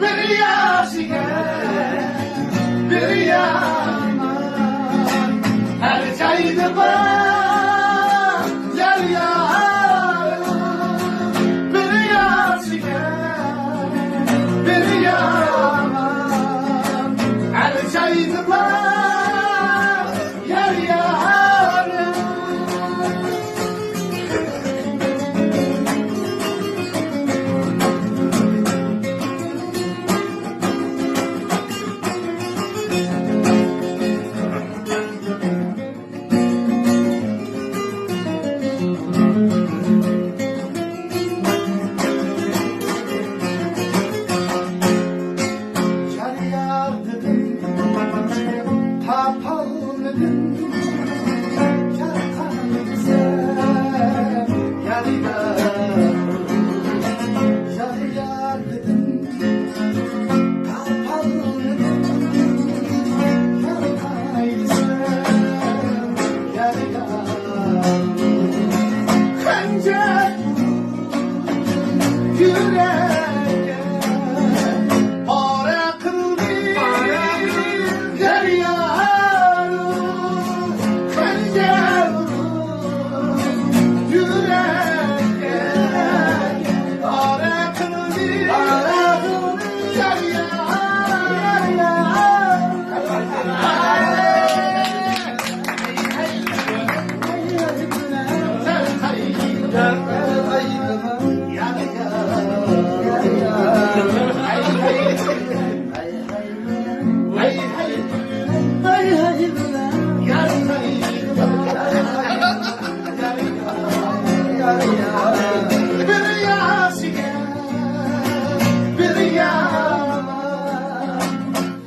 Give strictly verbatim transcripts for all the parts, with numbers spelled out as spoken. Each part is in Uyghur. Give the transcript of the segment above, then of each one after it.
بىر ياخشى گەپ، بىر يامان، ھەر جايدا بار يار يارىم. بىر ياخشى گەپ، بىر يامان، ھەر جايدا بار يار يارىم. يار يار دېدىم، تاپالمىدىم، يار قايسى، يار يار، يار يار دېدىم، تاپالمىدىم، يار قايسى، يار يار. خەنجەر يۈرەككە پارە قىلدى دەريا. خەنجەر يۈرەككە پارە قىلدى دەريا.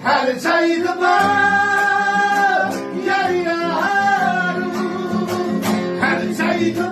ھەر جايدا بار يار يارىم، ھەر جايدا